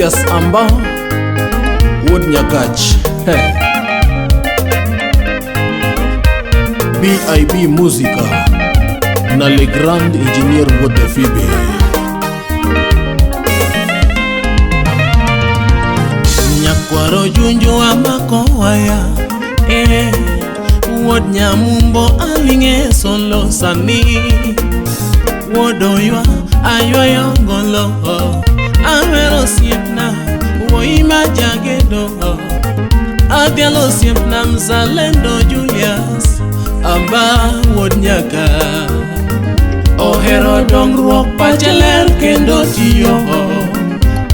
Julius Amba wuod Nyakach. BIB Musica na Le Grand Engineer wuod Phoebe. Nyakwaro Junju amako waya, wuod Nyamumbo aling'e solo sani. Wuod Oywa aywayo ngolo, awero osiepna wuoyi ma jagedo. Adhialo osiepna mzalendo Julius Amba wuod Nyaka. Ohero dongruok, pache ler kendo tiyo,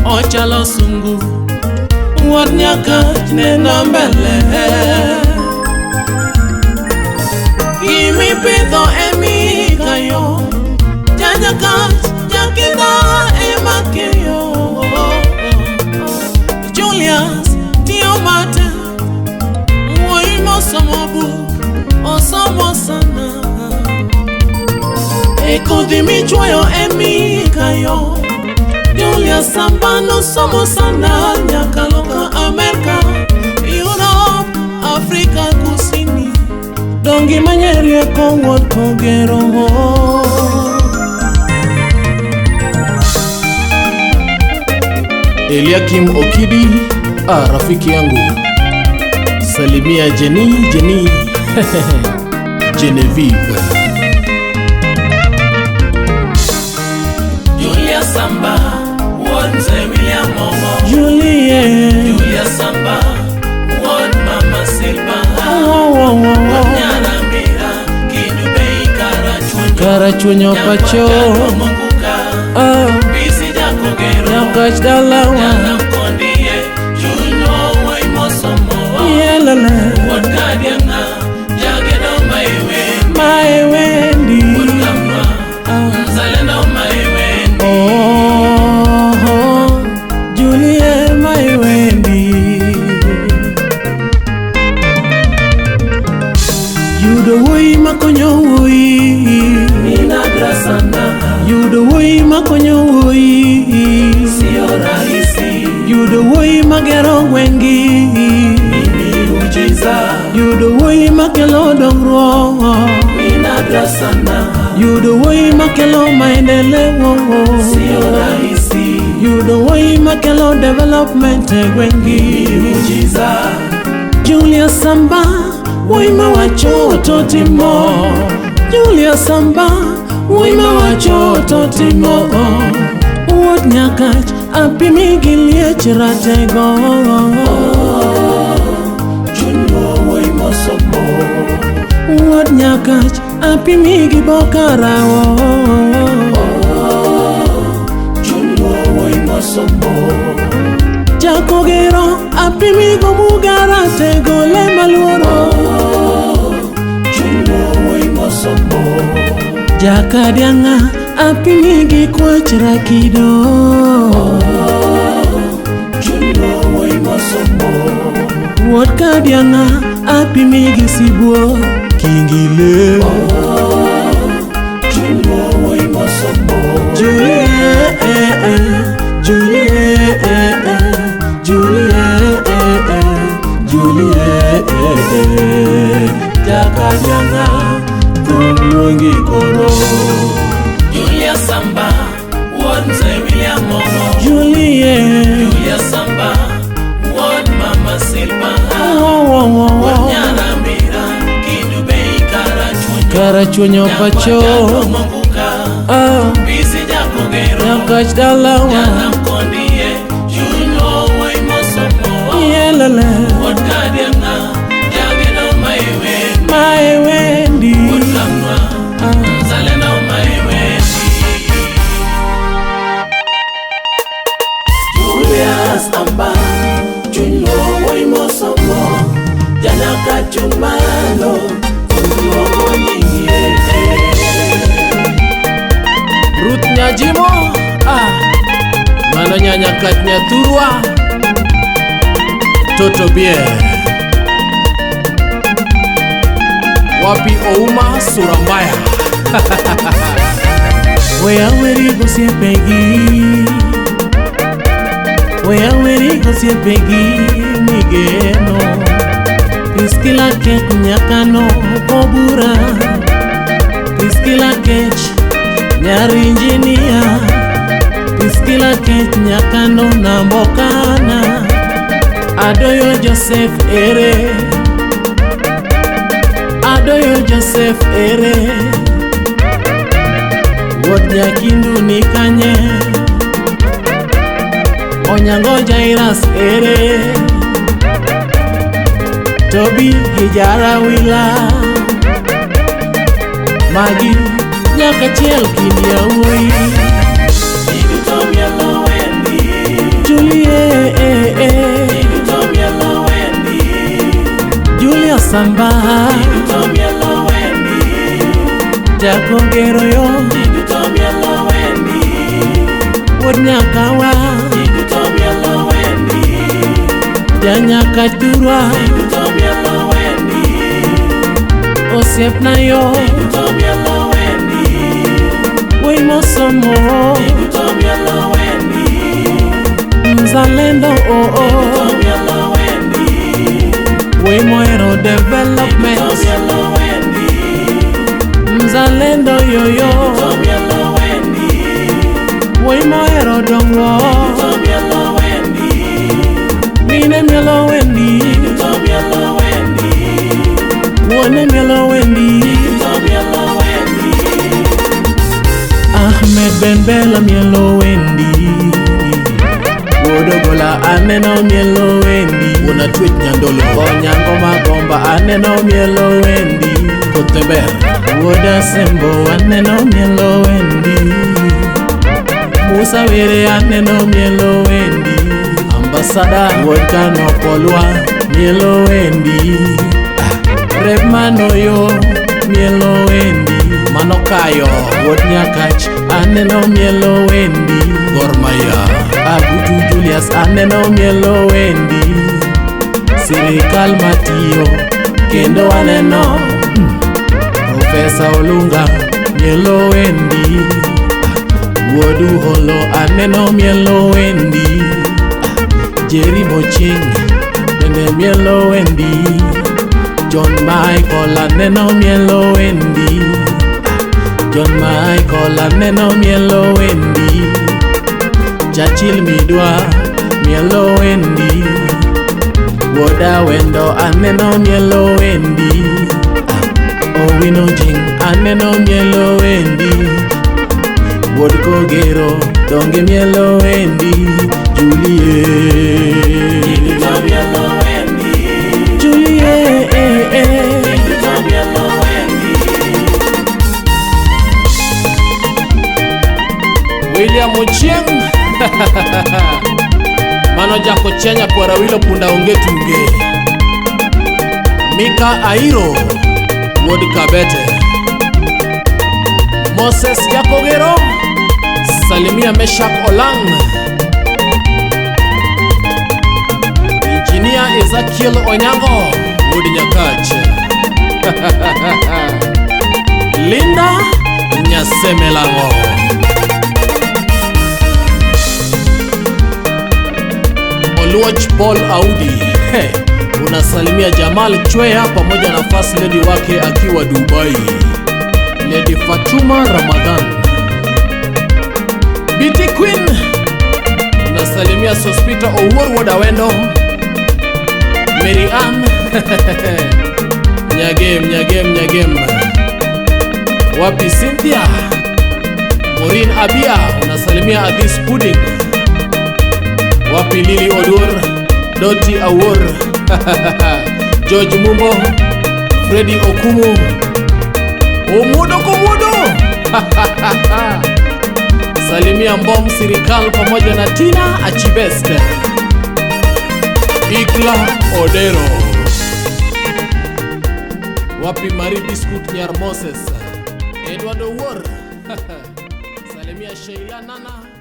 ochalo sungu wuod Nyakach neno mbele. Gimipidho emikayo, janyakach jakidha ema keyo. Julius tiyo matek, wuoyi mosomo buk osomo sana. E kodhi michwoyo emikayo, Julius Amba nosomo sana nyaka loka Amerka, Europe, Afrika Kusini. Dongi manye rieko wuod Kogero. Eliakim Okidi, rafiki yangu. Salimia Jenny, Jenny Genevieve. Julius Amba wuod Mzee William Omo. Julie. Julius Amba wuod Mama Silva. Oh, oh, oh, oh. Nyaramira Kindu Bei Karachuonyo. Karachuonyo pacho. Monguka. Ah. Bisi Jakogero. Nyakach dalawa. Janamkondie Junyo wuoyi mosomo. Yelele. Wuod Kadiang'a Jagedo maiwe. Maewendi. Wuod Kamwa Mzalendo maiwendi. Oh, oh, Julie maewendi. Yudo wuoyi makonyo wuoyi. Ni nadra sana. Yudo wuoyi makonyo wuoyi. Sio rahisi. Yudo wuoyi magero gweng'gi. Ni miujiza. Yudo wuoyi makelo dongruok. Ni nadra sana. Yudo wuoyi makelo maendeleo. Sio rahisi. Yudo wuoyi makelo development e gweng'gi. Miujiza. Julius Amba wuoyi mawacho to timo. Julius Amba wuoyi mawacho to timo. Wuod Nyakach apimi gi liech ratego. Chunywa wuoyi mosomo. Wuod Nyakach apimi gi bokarawo. Chunywa wuoyi mosomo. Jakogero apimi go muga ratego le maluoro. Chunywa wuoyi mosomo. Jakadiang'a apimi gi kwach rakido. Chunywa wuoyi mosomo. Wuod Kadiang'a apimi gi sibuor kingile. Chunywa wuoyi mosomo. Julie, Julie, Julie, Julie, Jakadiang'a thum luongi koro. Julius Amba wuod Mzee William Omo. Julie, Julius Amba wuod Mama Silva. oh, oh, oh, Wuod oh. Nyaramira Kindu Bei Karachuonyo. Karachuonyo pacho. Monguka. Ah, Bisi Jakogero. Nyakach dalawa. Janamkondie Chunywa wuoyi mosomo. Yelele. Wuod Kadiang'a Jagedo maiwendi. Maewendi. Wuod Kamwa Mzalendo maiwendi. Julius Amba Chunywa wuoyi mosomo. Janyakach malo Luongo nyingi. Ruth Nyajimo, mano nyanyakach nyathurwa. Toto Bier. Wapi Ouma sura mbaya. We aweri gosiepegi. Oyaweri gosiepegi migeno. Priskila Kech nyakano kobura. Priskila Kech nyar injinia. Priskila Kech nyakano nambokana. Adoyo Joseph ere. Adoyo Joseph ere. Wuod Nyakindu ni kanye. Onyango Jairas ere. Tobi gi Jarawila. Magi nyaka chiel kind yawuoyi. Julie Julia Samba. Jakongero yo. Wuod Nyakawa. Janyakachurwa. Osiepna yo. Wuoyi mosomo. Mzalendo oo. Wuoyi mohero development. Mzalendo yoyo. Wuoyi mohero dongruok. Mine mielo wendi. Wuone mielo wendi. Ahmed Ben Bella mielo wendi. Wuod Ogola aneno mielo wendi. Wuon Atwech Nyandolo. Onyango Magomba aneno mielo wendi. Kothe ber. Wuod Asembo aneno mielo wendi. Musa Were aneno mielo wendi. Ambasada. Wuod Kano Polwa mielo wendi. Reb Manoyo mielo wendi. Mano kayo. Wuod Nyakach aneno mielo wendi. Gor Mahia. Agutu Julius aneno mielo wendi. Sirikal matiyo kendo aneno. Profesa Olunga mielo wendi. Wuod Uholo aneno mielo wendi. Jerry Moching bende mielo wendi. John Michael aneno mielo wendi. John Michael aneno mielo wendi. Churchill Midwa mielo wendi. Wuoda Wendo aneno mielo wendi. Owino Jing aneno mielo wendi. Wuod Kogero donge mielo wendi. Julie Julie William Ochieng. Mano Jakochieng kwara wilo punda onge tunge. Mika Airo wuod Kabete. Moses Jakogero. Salimia Meshak Olang. Engineer Ezekiel Onyango wuod Nyakach. Linda Nyasemelango. Oluoch Paul Audi. Hey, unasalimia Jamal Chwea pamoja na first lady wake akiwa Dubai, Lady Fatuma Ramadhan. BT Queen unasalimia Sospita Owuor wuod Awendo. Mary Ann Nyagem, Nyagem, Nyagem. Wapi Cynthia? Maureen Abia unasalimia Adis Pudding. Wapi Lili Odur, Doti Awor, George Mumbo, Freddy Okumu, Omudo Komudo. Salimia Mbom Sirikal pamoja na Tina Achibest. Ikla Odero. Wapi Marie Biscuit Nyar Moses, Edward Owuor. Salimia Sheila Nana.